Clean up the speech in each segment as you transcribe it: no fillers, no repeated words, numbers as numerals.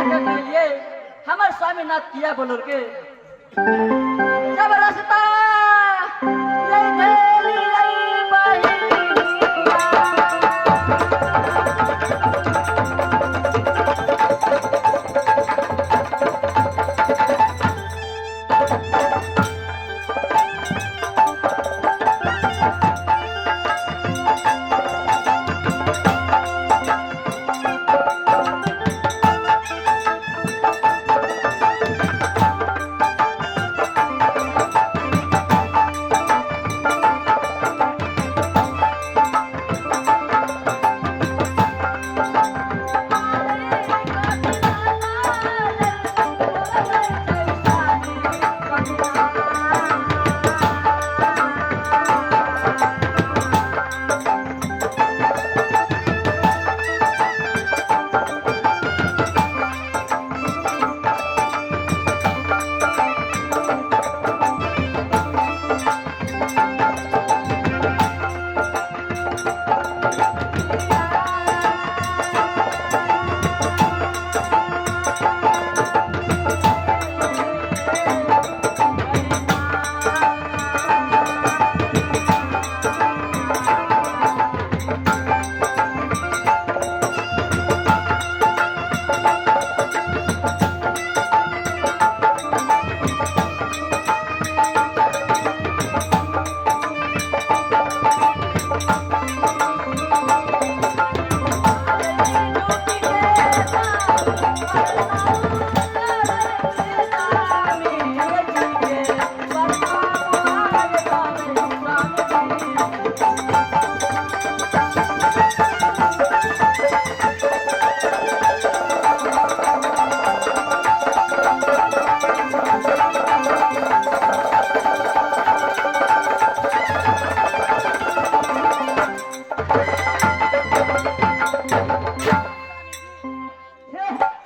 बियाह कर के लिए हमर स्वामीनाथ किया बोलल के जब रास्ता ये भेली रे बहिनिया।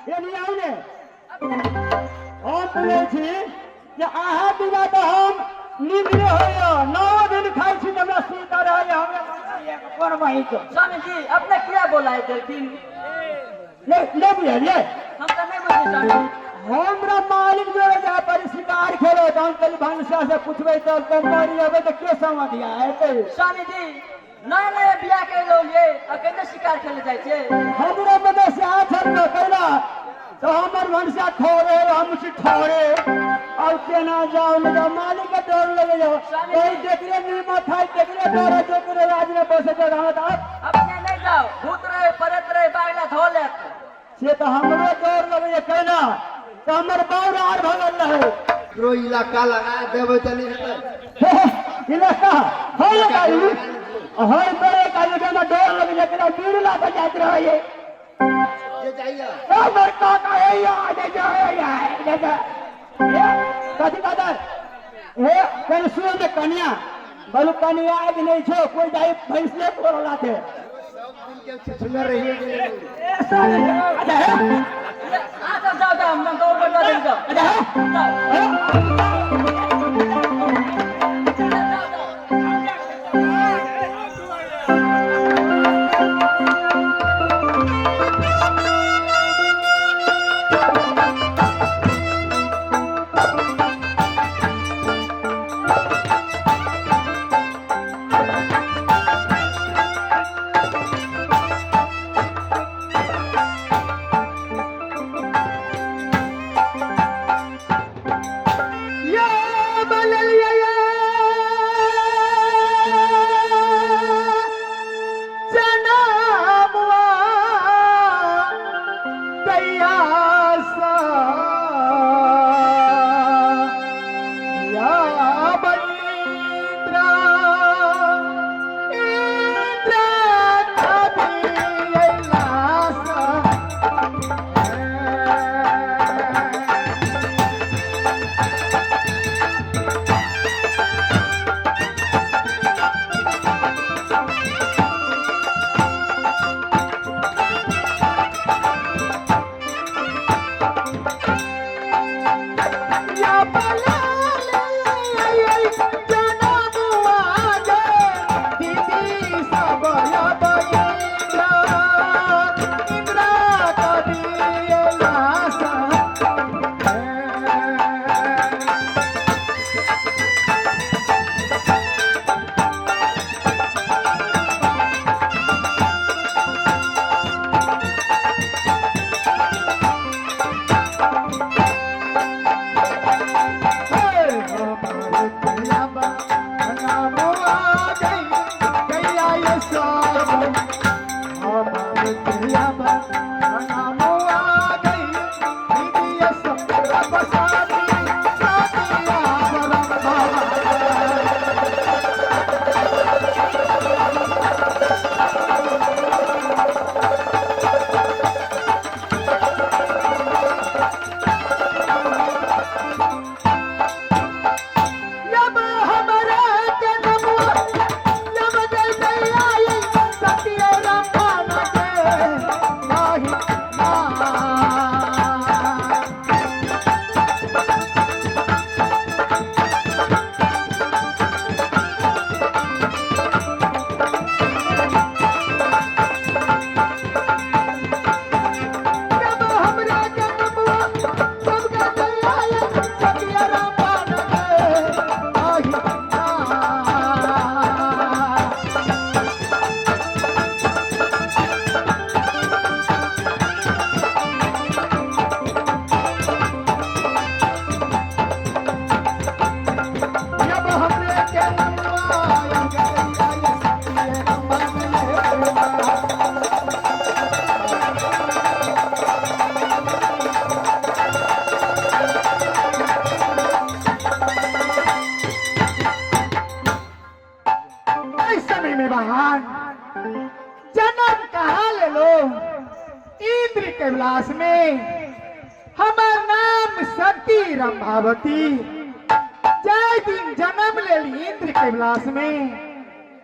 हे नहीं आउ ने। हम बोलै छी जे अहाँ बिना तऽ हम नींद नहि होइए, 9 दिन खाइ छी तऽ हमरा सुविधा रहैए हमरा। कोन बहिन को? स्वामी जी, अपने किया बोलाए देलखिन? नहि, नहि बुझलियै? हम तऽ नहि बुझली स्वामी। हमरा मालिक जोड़े जाय पर शिकार खेलो तऽ हम कहली भनसा से पूछबै तऽ मरी अबै तऽ के समधिया हेतै? स्वामी जी, नया नया बियाह के ये अकेले शिकार खेले जाइ छियै? हमरो मने से छल न कैला तऽ हमर भनसा ठोरे हम छी ठोरे अब केना जाउ ने जाउ, मालिक के डर लगे जाओ। कोई देखले नहीं माथा देखले डर है, जेकरे राज में बसे जगह में तऽ अपने नहीं जाओ, भूत रहे, परेत रहे, बागला धो लेत। से तऽ हमरो डर लगे कैला तऽ हमर बाउर आर भगल रहे। रो इलाका लगा देबै तऽ नहि हेतै? इलाका है कालू है मेरे कालू के डर लगे जाए केना बीड़ ला के जाइत रहे। जे जाइए। हमर काका है या जे जे है जे जे कथी कहता हे कनि सुन ने कनिया, बोलू कनिया आबि नहि छौ, कोइ जाई भैंस ले बोलला थे। सब दिन के छुछुनर रहिए गेलै। अच्छा हे। अच्छा, जाओ जाओ, हम दौड़ बजा देब, जाओ। अच्छा हे। जाओ। हे। जाओ, जाओ। जब हमरा जन्मवा सबके दयाल सतिया राम के आही ना। जब हमरे के नमवा आया सतिया राम के। इस समय में बहान जन्म कहा ले लो इंद्र कैलाश में। हमार नाम सती रंभावती। जय दिन जन्म ले ली इंद्र कैलाश में,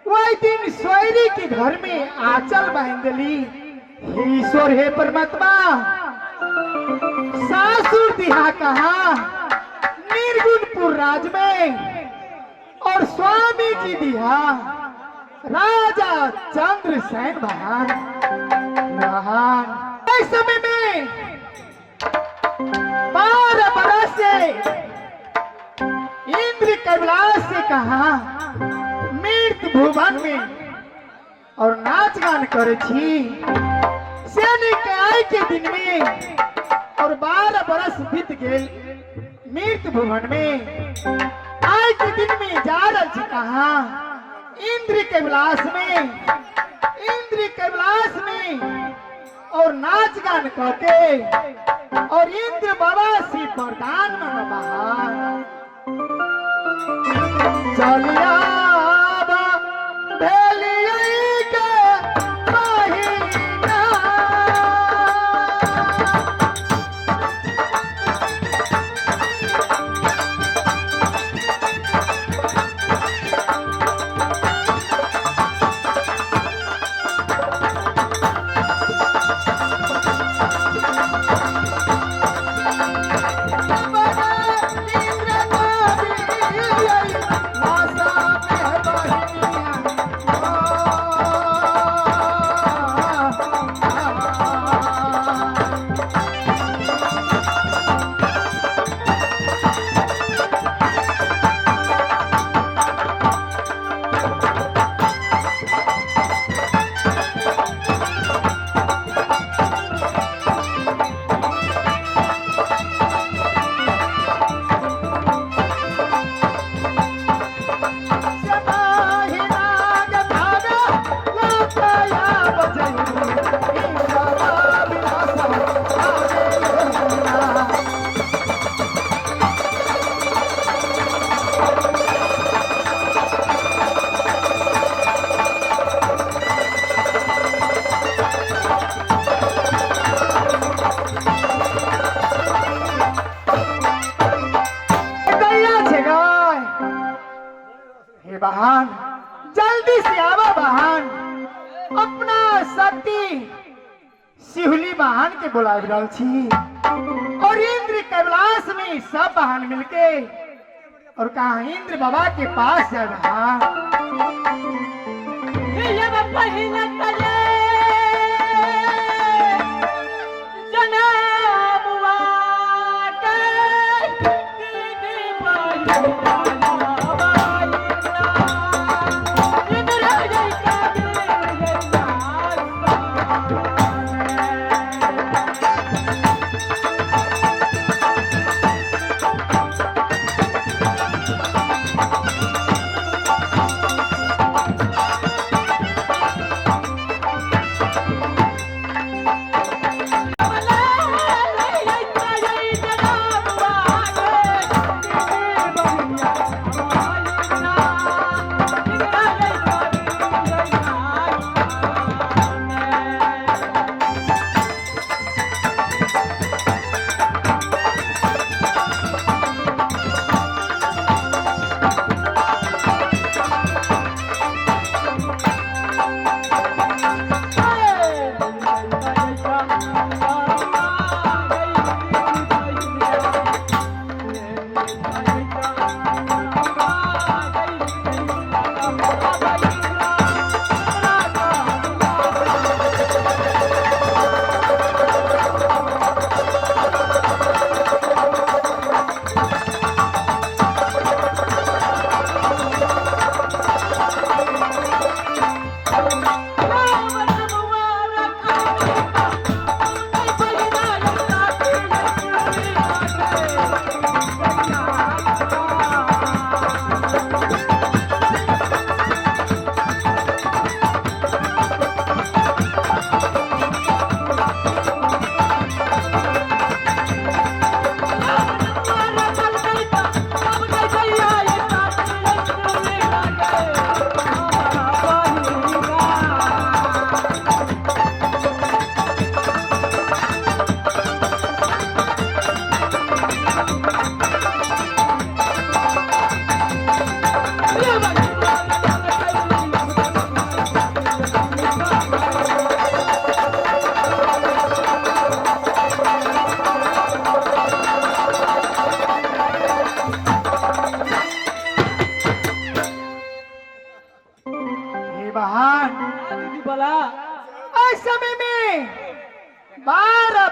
वही दिन सोयरी के घर में आंचल बांध ली। हे ईश्वर, हे परमात्मा, सासुर दिहा कहा निर्गुणपुर राज में और स्वामी जी दिया राजा चंद्रसेन बहान महान। इस समय में 12 बरस से इंद्र कैलाश से कहा मृत भुवन में और नाच गान करे छी सैनिक आय के दिन में और 12 बरस बीत गए मृत भुवन में। आय के दिन में जा रहल छी कहा इंद्र कैलाश में, इंद्र कैलाश में और नाच गान करके और इंद्र बाबा से वरदान मंगवा चलिया भेलिया के महीना। दैया छे गाय। हे बहान, जल्दी से आवा बहान, अपना शक्ति सिहुली बहान के बुला रहल छी और इंद्र कैलाश में सब बहान मिलके और कहा इंद्र बाबा के पास जाए बहान। जब पहिला तले जनमुआ के दीदी पहिला बाइना, इंद्र जय कबीर जय।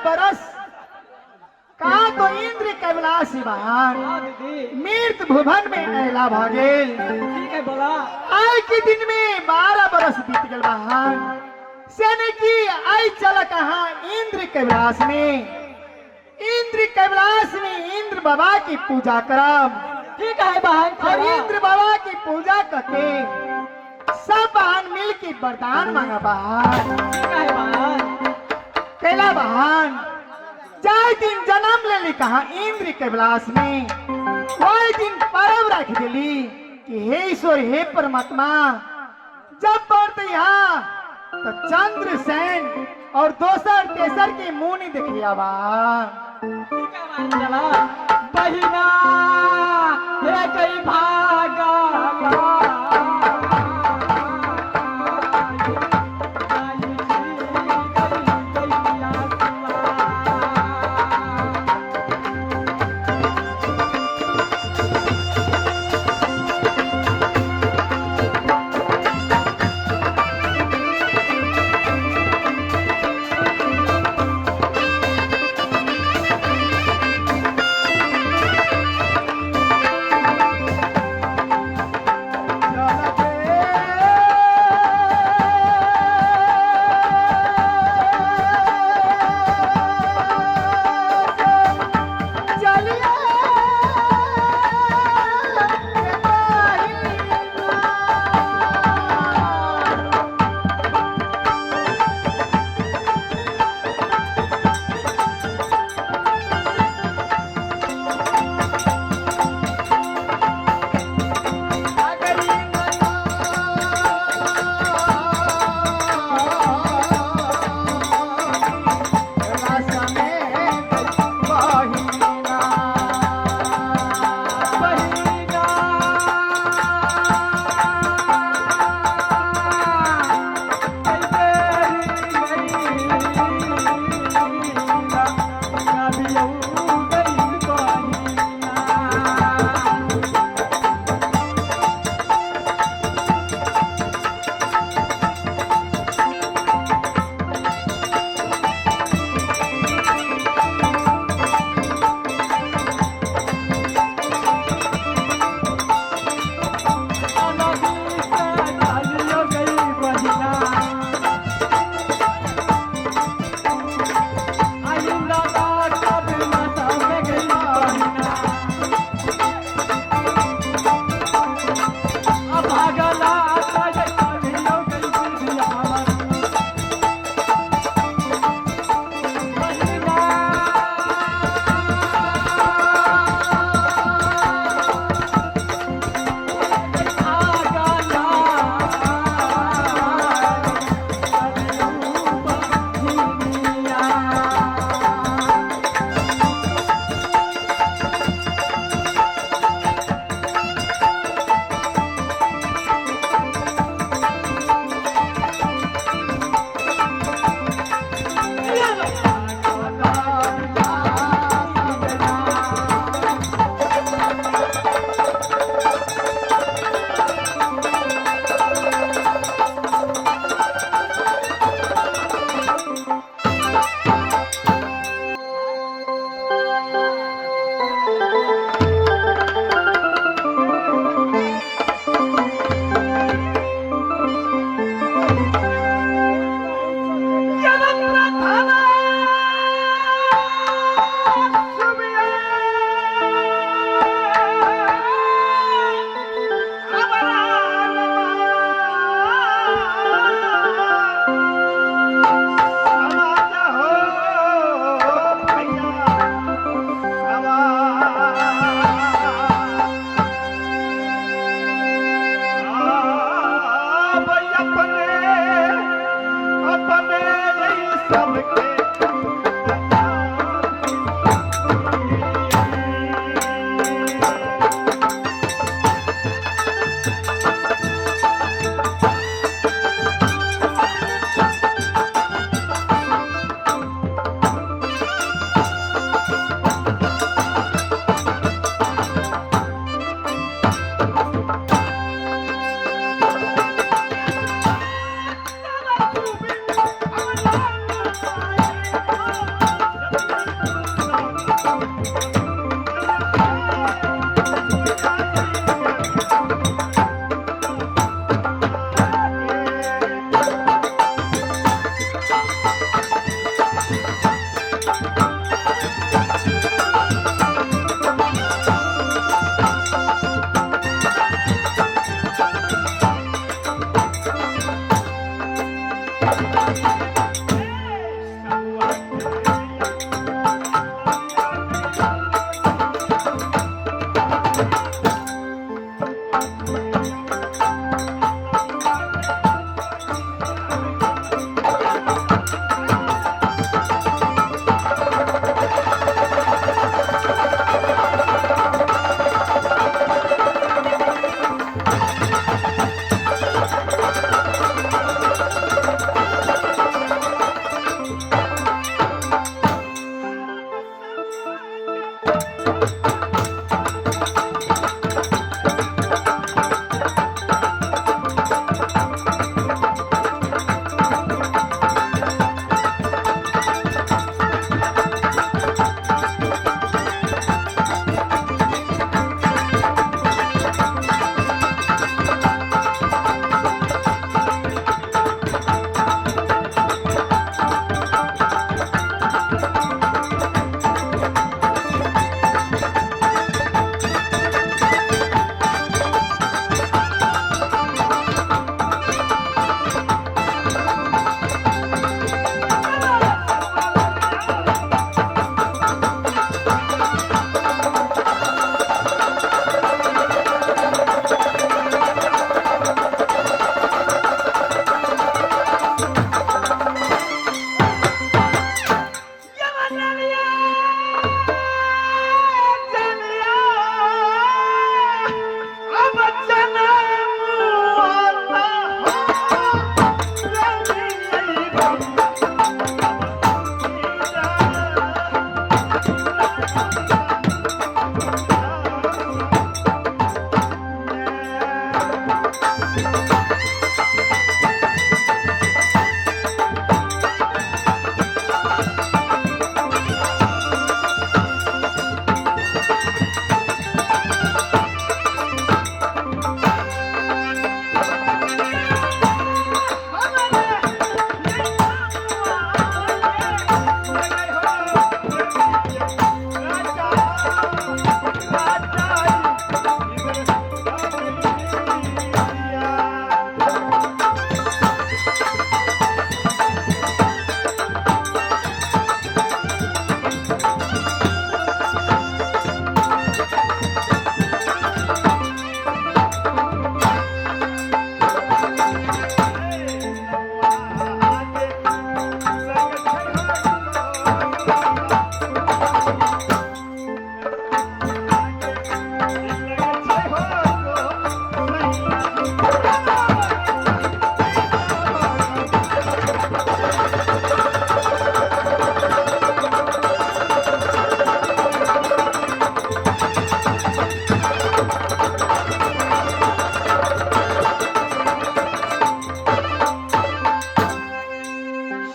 बरस कहा तो इंद्र कैलाश बहान हाँ दीदी मृत भुवन में अला भ गेल। ठीक है बोला। आय के दिन में 12 बरस बीत गल बहान सेने की आई चल कहा इंद्र कैलाश में। इंद्र कैलाश में इंद्र बाबा की पूजा करब। ठीक है बहन। और इंद्र बाबा की पूजा करके सब बहन मिल के वरदान मांगा बहन। ठीक है बहन। कैला बहन जाय दिन जन्म ले ली कहा इंद्र कैलाश में, वही दिन परब रख दिली कि हे ईश्वर हे परमात्मा जब बढ़ते यहाँ तो चंद्रसेन और दोसर तेसर के मुंह नहीं देखिया बा। ठीक है बहन चला बहिना हे कई भागा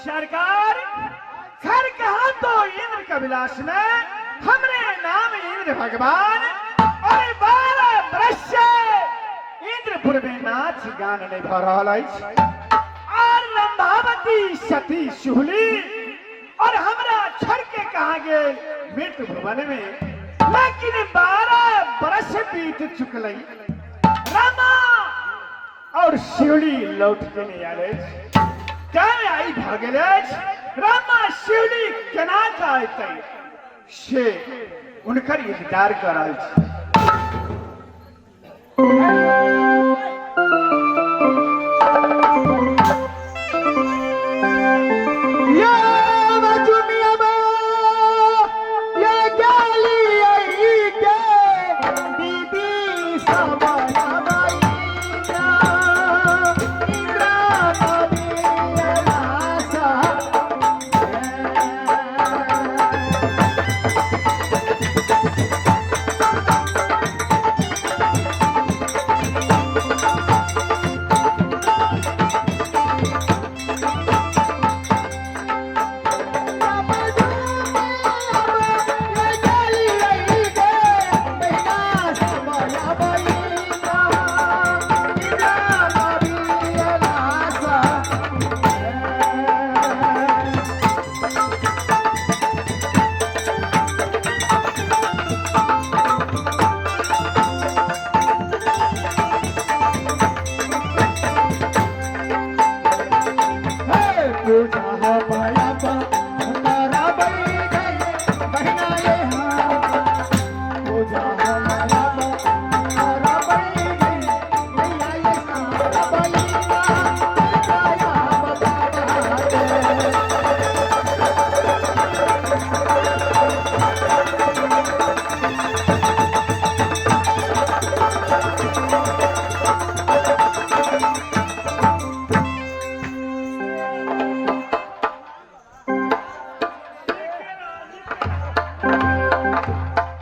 सरकार घर कहा तो इंद्र का विलास में हमरे नाम इंद्र भगवान और 12 वर्ष से इंद्रपुर में नाच गान नहीं भ रहल अछि और रंभावती सती सुहली और हमरा छोड़ के कहा गेल मृत्यु भुवन में, लेकिन 12 वर्ष बीत चुकल रामा और शिवली लौट के नहीं आयल अछि। टाइम I भऽ गेल अछि, रामा शिवली केना कऽ अयतै से हुनकर इंतजार कऽ रहल छी। या बचुमिया या गाली आई के दीदी सबया बाईया इंद्रा कवि आशा।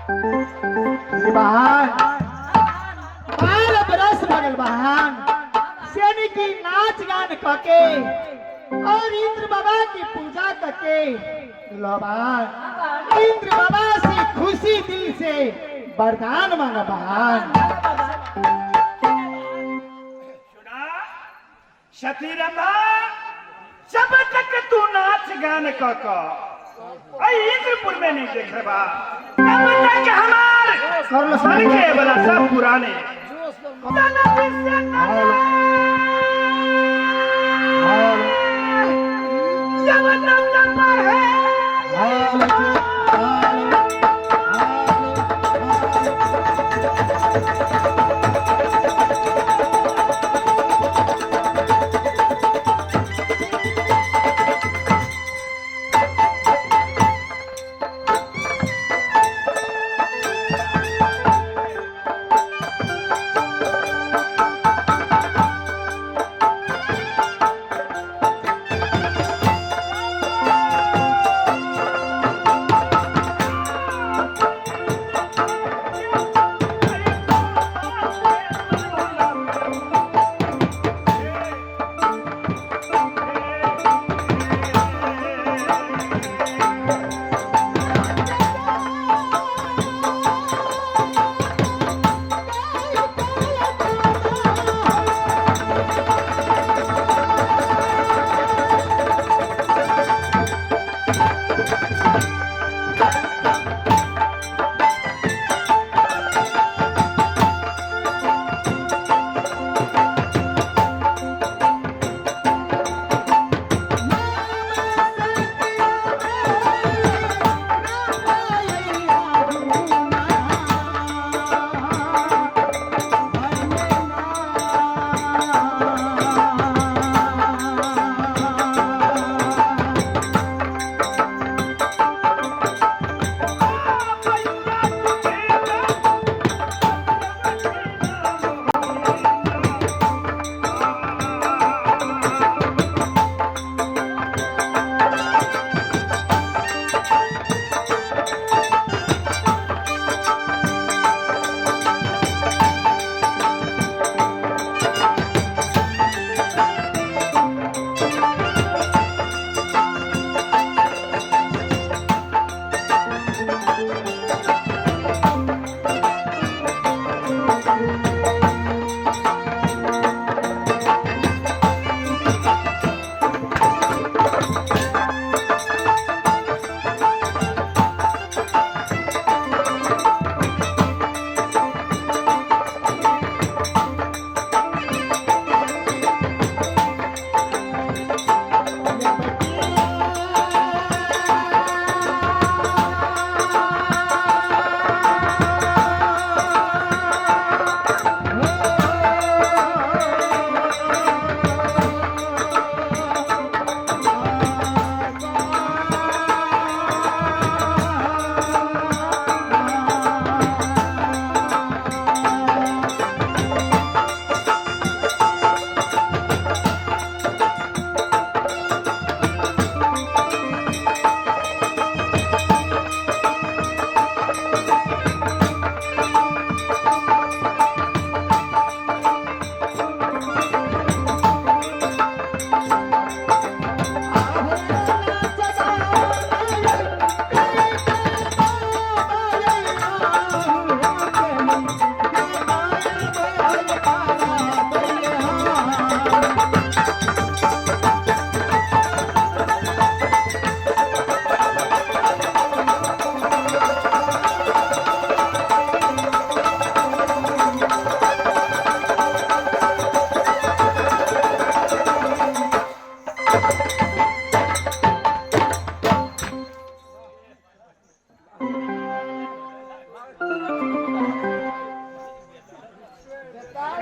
ये बहान 12 बरस भगल बहान सेनी की नाच गान कके और इंद्र बाबा की पूजा करके दुल्हबान इंद्र बाबा से खुशी दिल से वरदान मांगा बहान। सुना सती रंभा, जब तक तू नाच गान क क आई इंद्रपुर में नहीं देखे बा, तब तक हमार कर लो मन के वाला सब पुराने जब तक है।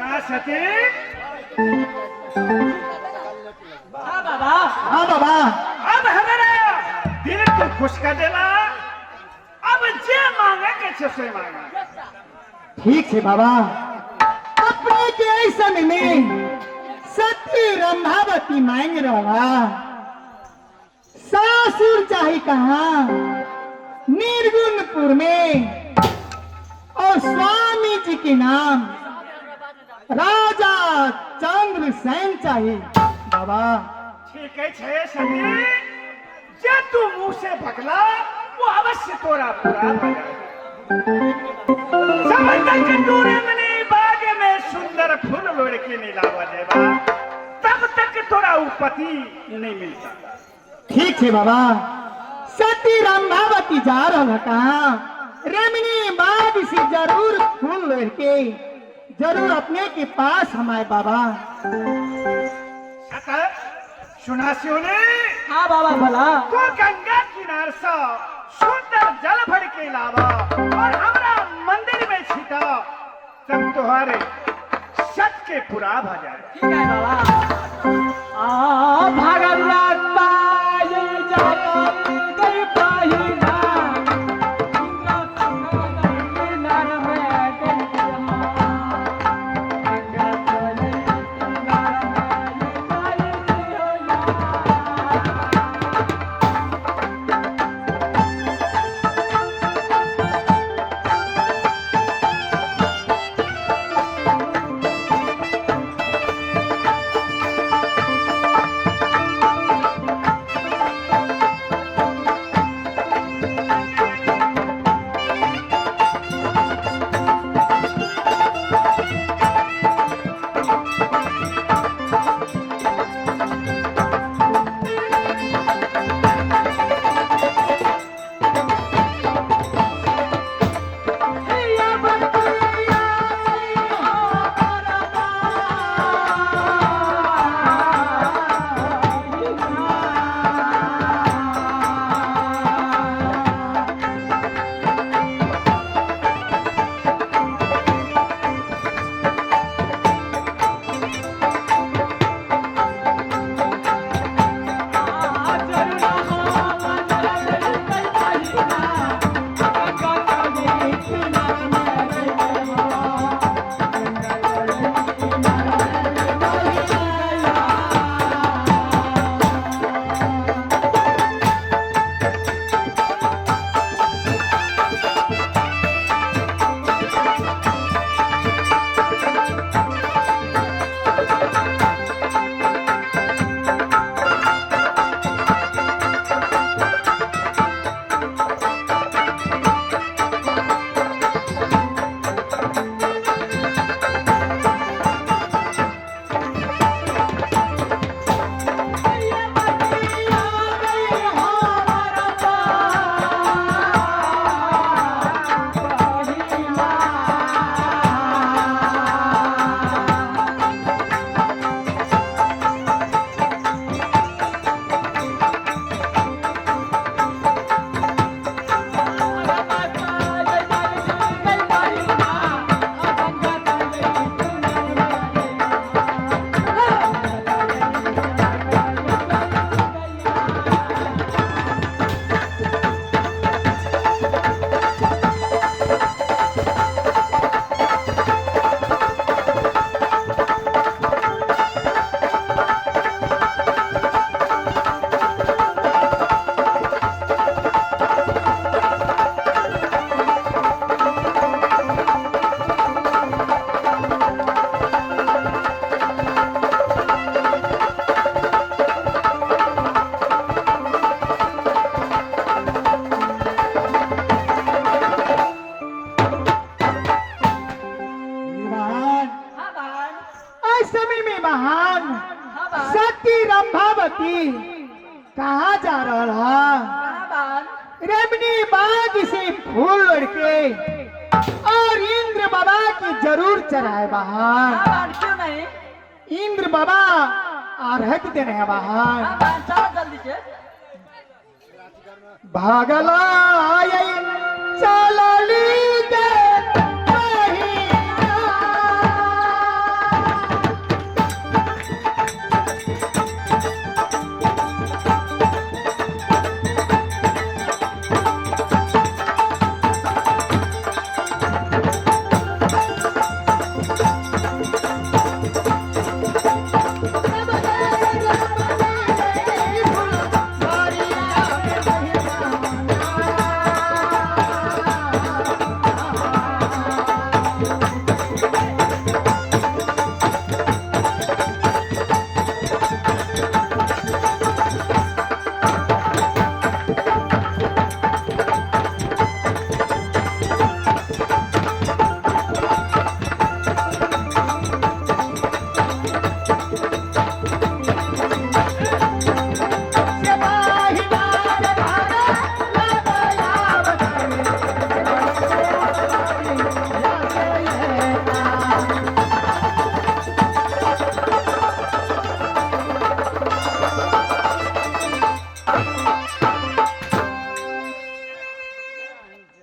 का सती? हाँ बाबा। हाँ बाबा। अब हमारा दिल तू खुश कर देला, अब जे मांगे के छे से मांगा। ठीक है बाबा, अपने के ऐसा में सती रंभावती मांग रहा, सासुर चाहे कहा निर्गुणपुर में। के नाम राजा चंद्रसेन चाहिए बाबा। ठीक है छे सती, जे तू मुंह से भगला वो अवश्य तोरा पूरा भऽ जाए। जब तक तू रेमनी बाग में सुंदर फूल लोड़ के नहीं लावा जेबा तब तक तोरा ऊ पति नहीं मिलता। ठीक है बाबा। सती रंभावती जा रहा कहाँ रेमनी बाग से जरूर फूल लोढ़ के जरूर अपने के पास हमारे बाबा। सता सुना सियोने। हाँ बाबा भला। तो गंगा किनार से सुंदर जल भर के लावा और हमरा मंदिर में छिटा तब तुम्हारे सत के पूरा भ जाए। ठीक है बाबा। आ भागल पाए जाई गई पाहिना महान हाँ बहन। इस समय में महान हाँ बहन। सती रंभावती कहाँ जा रहा है? हाँ बहन। रेमनी बाग से फूल लोढ़ के और इंद्र बाबा की जरूर चढ़ाए बहान। हाँ बहन, क्यों नहीं। इंद्र बाबा आरहत देने हैं बहान। हाँ बहन, चलो जल्दी से। भागला इंद्र